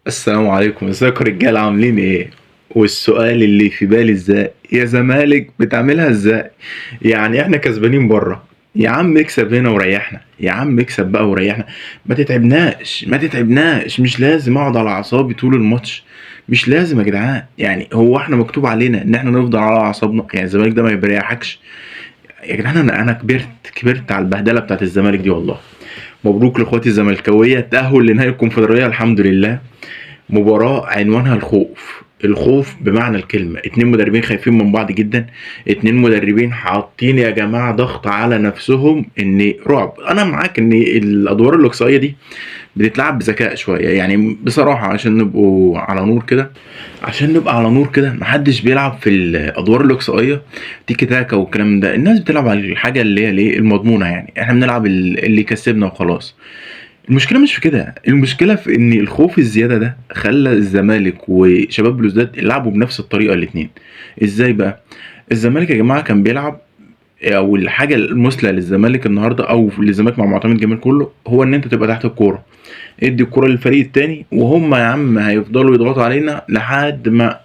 السلام عليكم، ازيكم رجاله؟ عاملين ايه؟ والسؤال اللي في بالي، ازاي يا زمالك بتعملها؟ ازاي يعني احنا كسبانين بره؟ يا عم اكسب هنا وريحنا، يا عم اكسب بقى وريحنا، ما تتعبناش ما تتعبناش. مش لازم اقعد على اعصابي طول الماتش، مش لازم يا جدعان. يعني هو احنا مكتوب علينا ان احنا نفضل على اعصابنا؟ يعني الزمالك ده ما يريحكش يا جدعان. انا كبرت على البهدله بتاعت الزمالك دي والله. مبروك لاخواتي الزملكاويه التاهل لنهائي الكونفدراليه، الحمد لله. مباراة عنوانها الخوف، الخوف بمعنى الكلمة. اتنين مدربين خايفين من بعض جدا، اتنين مدربين حاطين يا جماعة ضغط على نفسهم ان رعب. انا معاك ان الادوار الاقصائية دي بتتلعب بذكاء شوية، يعني بصراحة عشان نبقوا على نور كده، عشان نبقى على نور كده، محدش بيلعب في الادوار الاقصائية تيكي تاكا والكلام ده. الناس بتلعب على الحاجة اللي هي الايه المضمونة، يعني احنا بنلعب اللي يكسبنا وخلاص. المشكلة مش في كده، المشكلة في ان الخوف الزيادة ده خلى الزمالك وشباب بلوزداد يلعبوا بنفس الطريقة الاتنين. ازاي بقى؟ الزمالك يا جماعة كان بيلعب، او الحاجة المثلى للزمالك النهارده او للزمالك مع معتمد جمال كله، هو ان انت تبقى تحت الكورة، ادي الكورة للفريق التاني وهم يا عم هيفضلوا يضغطوا علينا لحد ما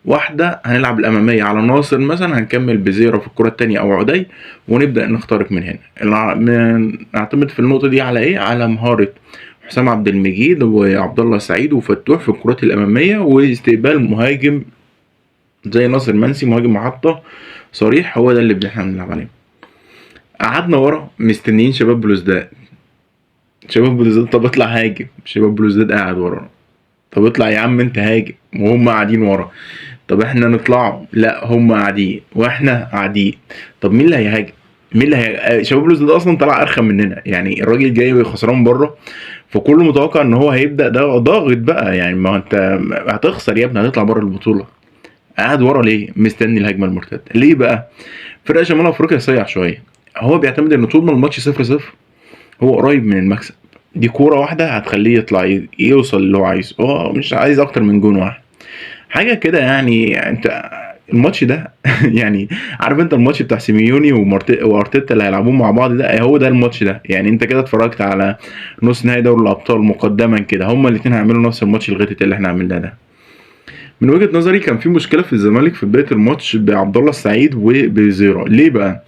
واحدة هنلعب الامامية على ناصر مثلا، هنكمل بزيرة في الكره التانية او عدي، ونبدا نخترق من هنا. نعتمد في النقطة دي على ايه؟ على مهارة حسام عبد المجيد وعبد الله سعيد وفتوح في الكرات الامامية، واستقبال مهاجم زي ناصر منسي، مهاجم محطة صريح، هو ده اللي احنا بنلعب عليه. قعدنا ورا مستنيين شباب بلوزداد، شباب بلوزداد طب اطلع هاجم، شباب بلوزداد قاعد ورا، طب اطلع يا عم انت هاجم، وهم قاعدين ورا. طب احنا نطلع؟ لا، هم قاعدين واحنا قاعدين. طب مين اللي هيهاجم؟ مين اللي هي... شباب بلوزداد اصلا طلع ارخم مننا، يعني الراجل جاي خسران بره، فكله متوقع ان هو هيبدا ده ضاغط بقى، يعني ما انت هتخسر يا ابني، هتطلع بره البطولة. قاعد ورا ليه؟ مستني الهجمة المرتدة ليه بقى؟ فرق شمال افريقيا صيع شوية، هو بيعتمد ان طول ما الماتش 0-0 هو قريب من المكسب، دي كورة واحدة هتخليه يطلع يوصل اللي هو عايزه، هو مش عايز اكتر من جون واحد حاجة كده. يعني انت الماتش ده يعني عارف انت الماتش بتاع سيميوني وارتيتا اللي هيلعبوه مع بعض ده، هو ده الماتش ده. يعني انت كده اتفرجت على نص نهائي دوري الابطال مقدما كده، هما الاثنين هيعملوا نفس الماتش الغتت اللي احنا عملناه ده. من وجهه نظري كان في مشكلة في الزمالك في بداية الماتش بعبد الله السعيد وبزيرا. ليه بقى؟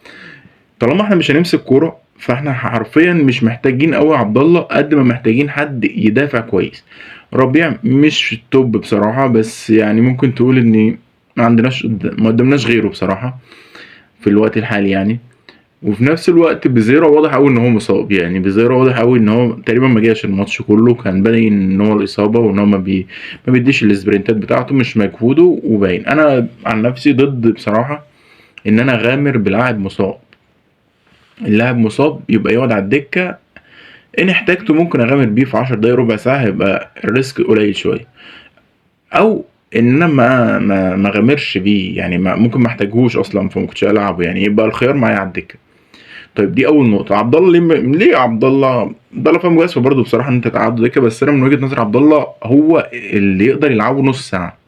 طالما احنا مش هنمسك كورة فاحنا حرفيا مش محتاجين قوي عبد الله قد ما محتاجين حد يدافع كويس. ربيع مش top بصراحة، بس يعني ممكن تقول ان ما عندناش، ما قدمناش غيره بصراحة في الوقت الحالي يعني. وفي نفس الوقت بزيرة واضح قوي ان هو مصاب، يعني بزيرة واضح قوي ان هو تقريبا ما جاش الماتش كله، كان باين ان هو الاصابة وان هو ما بيديش السبرنتات بتاعته، مش مجهوده وباين. انا عن نفسي ضد بصراحة ان انا اغامر بلاعب مصاب. اللاعب مصاب يبقى يقعد على الدكة، ان احتاجته ممكن اغامر بيه في 10 دقايق ربع ساعة، هيبقى ال risk قليل شوية، او ان انا ما غامرش بيه، يعني ما ممكن ما احتاجهوش اصلا فما كنتش العبه، يعني يبقى الخيار معايا على الدكة. طيب دي اول نقطة. عبد الله ليه عبد الله؟ عبد الله فاهم جواسفه برضه بصراحة ان انت تقعده دكه، بس انا من وجهه نظر عبد الله هو اللي يقدر يلعبه نص ساعة.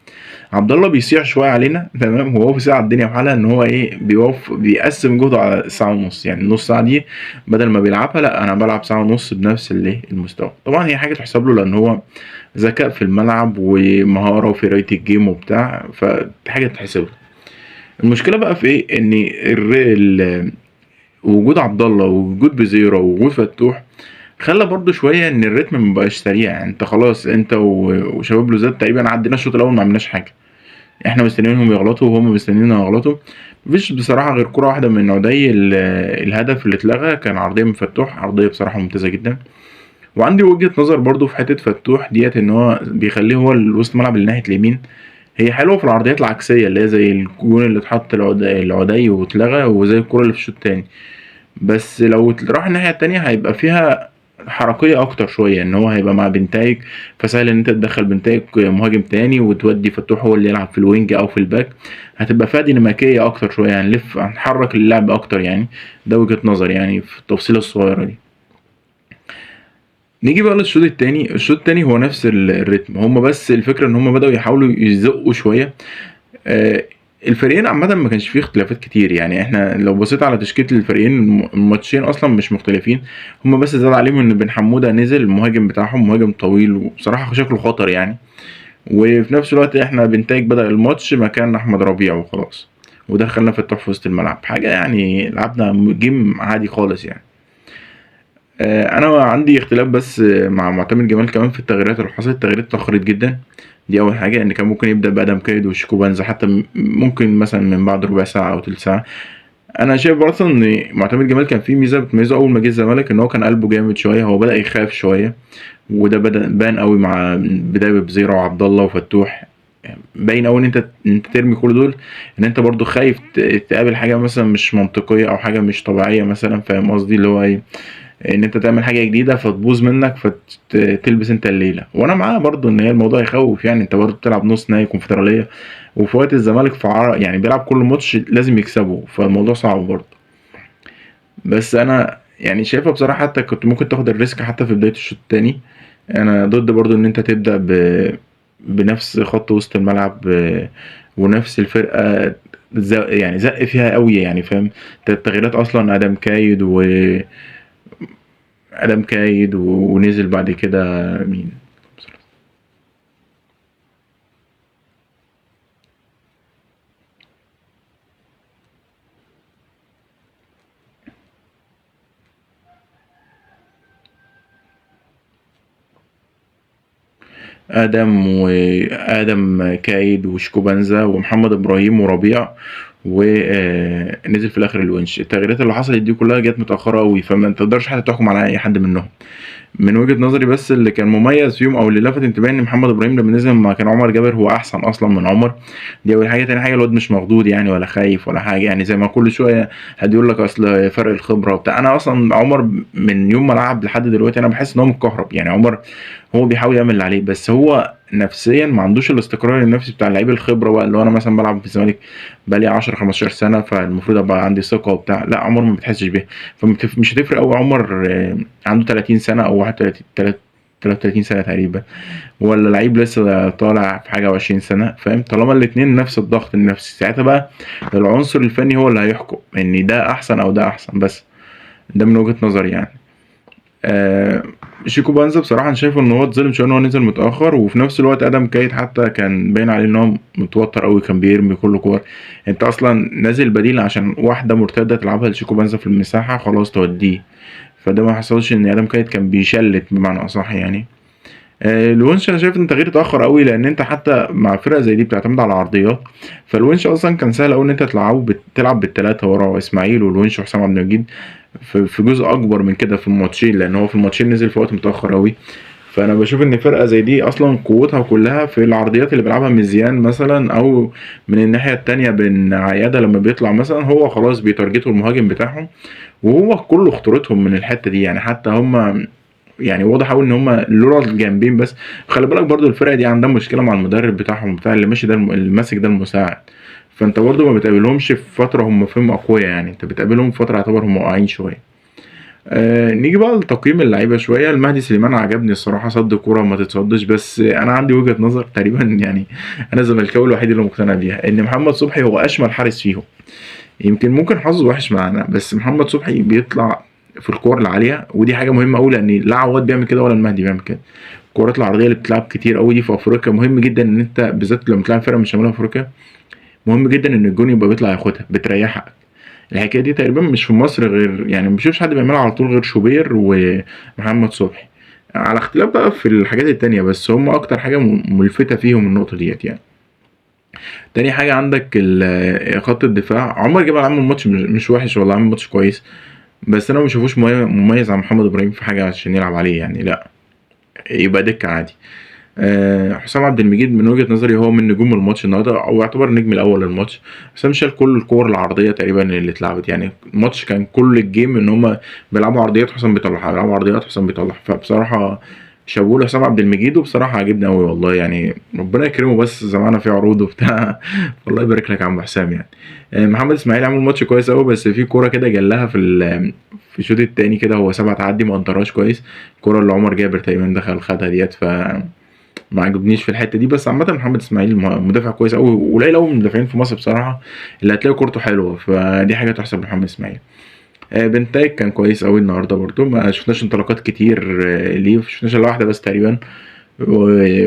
عبد الله بيصيع شوية علينا، تمام، وهو بيصيع على الدنيا بحالها، ان هو ايه، بيوف بيقسم جهده على ساعة ونص، يعني النص ساعة دي بدل ما بيلعبها لا انا بلعب ساعة ونص بنفس الايه المستوى. طبعا هي حاجة تحسب له لان هو ذكاء في الملعب ومهارة وفي قرايه ال game وبتاع، فدي حاجة تحسب له. المشكلة بقى في ايه؟ ان وجود عبد الله ووجود بزيرة ووجود فتوح خلى برضو شوية ان الريتم مبقاش سريع. يعني انت خلاص انت وشباب بلوزداد تقريبا عدينا الشوط الاول ما عملناش حاجة، احنا مستنيينهم يغلطوا وهم مستنييننا يغلطوا. مفيش بصراحة غير كره واحدة من عدي، الهدف اللي اتلغى كان عرضية من فتوح، عرضية بصراحة ممتازة جدا. وعندي وجهه نظر برضو في حتة فتوح ديت، ان هو بيخليه هو الوسط ملعب اللي ناحية اليمين، هي حلوة في العرضيات العكسيه اللي هي زي الجون اللي اتحط العدي واتلغى، وزي الكره اللي في الشوط التاني. بس لو راح الناحية التانية هيبقى فيها حركية اكتر شوية، ان هو هيبقى مع بنتايج، فسهل ان انت تدخل بنتايج مهاجم تاني وتودي فتوح هو اللي يلعب في ال wing او في ال back، هتبقى فيها ديناميكية اكتر شوية، هنلف هنحرك اللعب اكتر. يعني ده وجهه نظري يعني في التفصيله الصغيرة دي. نيجي بقى للشوط التاني. الشوط التاني هو نفس الريتم، هما بس الفكرة ان هما بداوا يحاولوا يزقوا شوية. الفريقين عامة ما كانش فيه اختلافات كتير، يعني احنا لو بصيت على تشكيلة الفريقين الماتشين اصلا مش مختلفين، هما بس زاد عليهم ان بن حمودة نزل المهاجم بتاعهم، مهاجم طويل وبصراحة شكله خطر يعني. وفي نفس الوقت احنا بنتايج بدأ الماتش مكان احمد ربيع وخلاص، ودخلنا فتوح في وسط الملعب، حاجة يعني لعبنا game عادي خالص يعني. انا عندي اختلاف بس مع معتمد جمال كمان في التغييرات اللي حصلت، التغييرات اتأخرت جدا. دي اول حاجة، ان كان ممكن يبدأ بأدم كايد وشيكو بانزا حتى ممكن مثلا من بعد ربع ساعة او تلت ساعة. انا شايف برضه ان معتمد جمال كان فيه ميزة بتميزه اول ما جه الزمالك، ان هو كان قلبه جامد شوية، هو بدأ يخاف شوية، وده بدأ بان قوي مع بداية بزيرة وعبد الله وفتوح، باين قوي ان انت ترمي كل دول، ان انت برضو خايف تقابل حاجة مثلا مش منطقية او حاجة مش طبيعية مثلا، فاهم قصدي؟ اللي هو ايه، ان انت تعمل حاجة جديدة فتبوظ منك فتلبس انت الليلة. وانا معاه برضو ان هي الموضوع يخوف يعني، انت برضو بتلعب نص نهائي كونفدراليه، وفي وقت الزمالك في يعني بيلعب كل ماتش لازم يكسبه، فالموضوع صعب برضو. بس انا يعني شايفها بصراحة حتى كنت ممكن تاخد ال risk حتى في بداية الشوط الثاني. انا ضد برضو ان انت تبدا بنفس خط وسط الملعب ونفس الفرقة، يعني زق فيها قوي يعني، فاهم؟ التغييرات اصلا ادم كايد و ادم كايد ونزل بعد كده مين؟ ادم وادم كايد وشكوبانزا ومحمد ابراهيم وربيع، ونزل في الاخر الونش. التغييرات اللي حصلت دي كلها جت متاخرة قوي، فما تقدرش حتى تحكم على اي حد منهم من وجهه نظري. بس اللي كان مميز فيهم او اللي لفت انتباهي ان محمد ابراهيم لما نزل ما كان عمر جابر هو احسن اصلا من عمر، دي اول حاجة. تاني حاجة الواد مش مخضوض يعني ولا خايف ولا حاجة، يعني زي ما كل شوية حد يقول لك اصل فرق الخبرة وبتاع. انا اصلا عمر من يوم ما لعب لحد دلوقتي انا بحس ان هو متكهرب يعني، عمر هو بيحاول يعمل اللي عليه، بس هو نفسيا ما عندوش الاستقرار النفسي بتاع لعيب الخبرة بقى، اللي هو انا مثلا بلعب في الزمالك بقالي 10 15 سنة فالمفروض ابقى عندي ثقة وبتاع. لا عمر ما بتحسش بيها، فمش هتفرق قوي. عمر عنده 30 سنة او 31 33 سنة تقريبا، ولا لعيب لسه طالع في حاجة و20 سنة، فاهم؟ طالما الاثنين نفس الضغط النفسي، ساعتها بقى العنصر الفني هو اللي هيحكم ان ده احسن او ده احسن، بس ده من وجهه نظري يعني. شيكو بانزا بصراحة أنا شايفه إن هو اتظلم شوية إن هو نزل متأخر، وفي نفس الوقت آدم كايد حتى كان باين عليه إن هو متوتر أوي، كان بيرمي كل كور. أنت أصلا نازل بديل عشان واحدة مرتدة تلعبها لشيكو بانزا في المساحة خلاص توديه، فده ما حصلش، إن آدم كايد كان بيشلت بمعنى أصح يعني. الونش أنا شايف إن التغيير اتأخر أوي، لأن أنت حتى مع فرقة زي دي بتعتمد على العرضيات، فالونش أصلا كان سهل أوي إن أنت تلعب بالتلاتة ورا إسماعيل والونش وحسام عبد المجيد في جزء اكبر من كده في الماتشين، لان هو في الماتشين نزل في وقت متاخر قوي. فانا بشوف ان فرقه زي دي اصلا قوتها كلها في العرضيات اللي بيلعبها مزيان مثلا، او من الناحية التانية بن عيادة لما بيطلع مثلا هو خلاص بيتارجتوا المهاجم بتاعهم، وهو كل خطورتهم من الحتة دي يعني. حتى هم يعني واضح قوي ان هم لولا الجنبين بس. خلي بالك برضو الفرقة دي عندها مشكلة مع المدرب بتاعهم بتاع اللي ماشي ده، اللي ماسك ده المساعد، فانت برضو ما بتقابلهمش في فترة هم فيهم اقوياء يعني، انت بتقابلهم في فترة يعتبر هم واقعين شوية. نيجي بقى لتقييم اللعيبة شوية. المهدي سليمان عجبني الصراحة، صد كورة ما تتصدش، بس انا عندي وجهه نظر تقريبا يعني انا زملكاوي الوحيد اللي مقتنع بيها، ان محمد صبحي هو اشمل حارس فيهم. يمكن ممكن حظه وحش معانا، بس محمد صبحي بيطلع في الكور العالية، ودي حاجة مهمة قوي، لان لا عواد بيعمل كده ولا المهدي بيعمل كده. الكرات العرضية اللي بتلعب كتير قوي دي في افريقيا مهم جدا ان انت بالذات لما تلعب فرقه من شمال افريقيا مهم جدا ان الجون يبقى بيطلع ياخدها، بتريحك. الحكاية دي تقريبا مش في مصر غير يعني ما بشوفش حد بيعملها على طول غير شوبير ومحمد صبحي، على اختلاف بقى في الحاجات التانية، بس هم اكتر حاجة ملفته فيهم النقطة ديت يعني. تاني حاجة عندك خط الدفاع، عمر جابر عامل ماتش مش وحش والله، عامل ماتش كويس، بس انا ما بشوفوش مميز عن محمد ابراهيم في حاجة عشان يلعب عليه يعني، لا يبقى دكه عادي. حسام عبد المجيد من وجهة نظري هو من نجوم الماتش النهارده، او يعتبر النجم الاول للماتش. حسام شال كل الكور العرضية تقريبا اللي اتلعبت يعني، الماتش كان كل ال game ان هم بيلعبوا عرضيات حسام بيطلعها، بيلعبوا عرضيات حسام بيطلعها، فبصراحة شابوه لحسام عبد المجيد، وبصراحة عجبني قوي والله يعني، ربنا يكرمه، بس زمانه في عروض وبتاع والله يبارك لك يا عم حسام يعني. محمد اسماعيل عمل ماتش كويس قوي، بس في كورة كده جلها في الشوط الثاني كده، هو 7 تعدي ما قدرهاش كويس، الكورة اللي عمر جابر تقريبا دخل خدها ديت، ف ما عجبنيش في الحتة دي. بس عامة محمد اسماعيل مدافع كويس قوي، قليل قوي من المدافعين في مصر بصراحة اللي هتلاقي كورته حلوة، فدي حاجة تحسب لمحمد اسماعيل. بنتايج كان كويس قوي النهارده برضو، ما شفناش انطلاقات كتير ليه، ما شفناش الا واحدة بس تقريبا،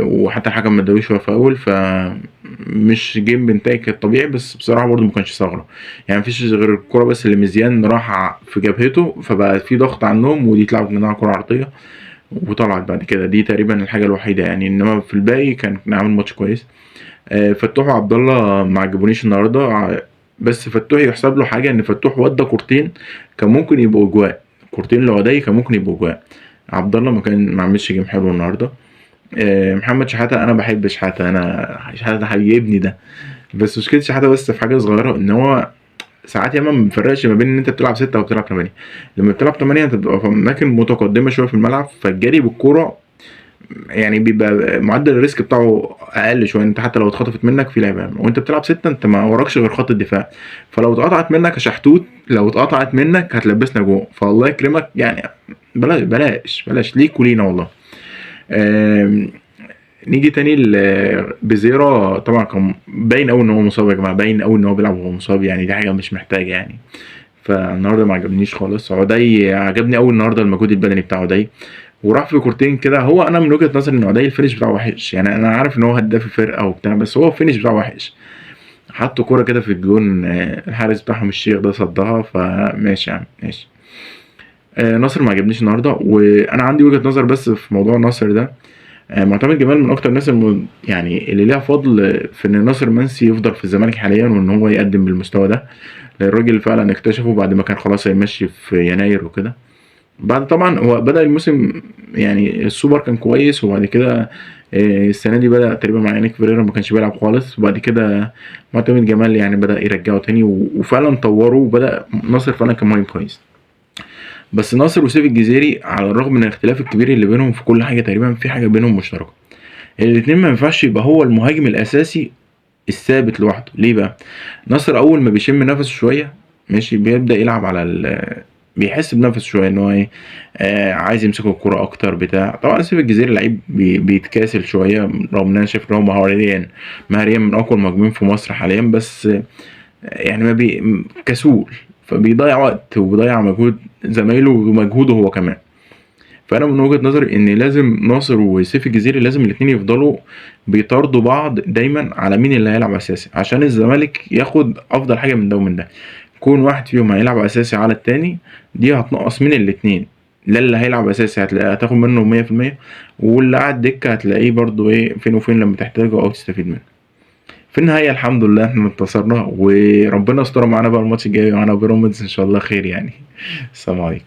وحتى الحكم ما ادالوش فاول، فمش game بنتايج الطبيعي، بس بصراحة برضو ما كانش ثغره، يعني مفيش غير الكره بس اللي مزيان راح في جبهته، فبقى في ضغط عنهم، ودي اتلعبت منها كره عرضية وطلعت بعد كده، دي تقريبا الحاجة الوحيدة يعني. انما في الباقي كان عامل ماتش كويس. فتوح وعبد الله ما عجبونيش النهارده، بس فتوح يحسب له حاجة، ان فتوح ودى كورتين كان ممكن يبقوا اجواء، كورتين لعدي كان ممكن يبقوا اجواء. عبد الله ما عملش game حلو النهارده. محمد شحاته، انا بحب شحاته، انا شحاته ده حبيبني ده، بس مشكلة شحاته بس في حاجة صغيرة، ان هو ساعات ياما ما بيفرقش ما بين ان انت بتلعب 6 او بتلعب 8. لما بتلعب 8 انت بتبقى في اماكن متقدمة شوية في الملعب، فالجري بالكورة يعني بيبقى معدل ال risk بتاعه اقل شوية، انت حتى لو اتخطفت منك في لعبه، وانت بتلعب 6 انت ما وراكش غير خط الدفاع، فلو اتقطعت منك يا شحتوت، لو اتقطعت منك هتلبسنا جوه، فالله يكرمك يعني، بلاش بلاش بلاش ليك ولينا والله. نيجي تاني لبزيرة، طبعا كان باين قوي ان هو مصاب يا جماعة، باين قوي ان هو بيلعب وهو مصاب، يعني دي حاجة مش محتاجه يعني. فالنهارده ما عجبنيش خالص. عدي عجبني قوي النهارده المجهود البدني بتاع عدي، وراح في كورتين كده. هو انا من وجهه نظري ان عدي ال finish بتاعه وحش، يعني انا عارف ان هو هداف الفرقة وبتاع، بس هو ال finish بتاعه وحش. حط كورة كده في الجون، الحارس بتاعهم الشيخ ده صدها، فماشي يا عم ماشي. ناصر ما عجبنيش النهارده، وانا عندي وجهه نظر بس في موضوع ناصر ده. معتمد جمال من اكتر الناس يعني اللي ليها فضل في ان ناصر منسي يفضل في الزمالك حاليا، وان هو يقدم بالمستوى ده، لان الراجل فعلا اكتشفه بعد ما كان خلاص هيمشي في يناير وكده. بعد طبعا هو بدأ الموسم يعني السوبر كان كويس، وبعد كده السنة دي بدأ تقريبا مع يانيك فيريرا ما كانش بيلعب خالص، وبعد كده معتمد جمال يعني بدأ يرجعه تاني، وفعلا طوره، وبدأ ناصر فعلا كان مهاجم كويس. بس ناصر وسيف الجزيري على الرغم من الاختلاف الكبير اللي بينهم في كل حاجة تقريبا، في حاجة بينهم مشتركة، الاتنين ما ينفعش يبقى هو المهاجم الأساسي الثابت لوحده. ليه بقى؟ ناصر أول ما بيشم نفسه شوية ماشي بيبدأ يلعب على بيحس بنفسه شوية ان هو ايه، عايز يمسك الكورة اكتر بتاع. طبعا سيف الجزيري لعيب بيتكاسل شوية، رغم ان انا شايف ان هو مهاريا من اقوى المهاجمين في مصر حاليا، بس يعني ما بي كسول، فبيضيع وقت وبيضيع مجهود زمايله ومجهوده هو كمان. فانا من وجهة نظري ان لازم ناصر وسيف الجزيري لازم الاتنين يفضلوا بيطاردوا بعض دايما على مين اللي هيلعب اساسي، عشان الزمالك ياخد افضل حاجة من ده ومن ده. كون واحد فيهم هيلعب اساسي على التاني دي هتنقص من الاتنين، لا اللي هيلعب اساسي هتلاقيه هتاخد منه 100%، واللي قاعد دكه هتلاقيه برضو ايه فين وفين لما تحتاجه او تستفيد منه. في النهاية الحمد لله احنا انتصرنا، وربنا استر معانا بقى الماتش الجاي معانا بيراميدز ان شاء الله خير يعني. السلام عليكم.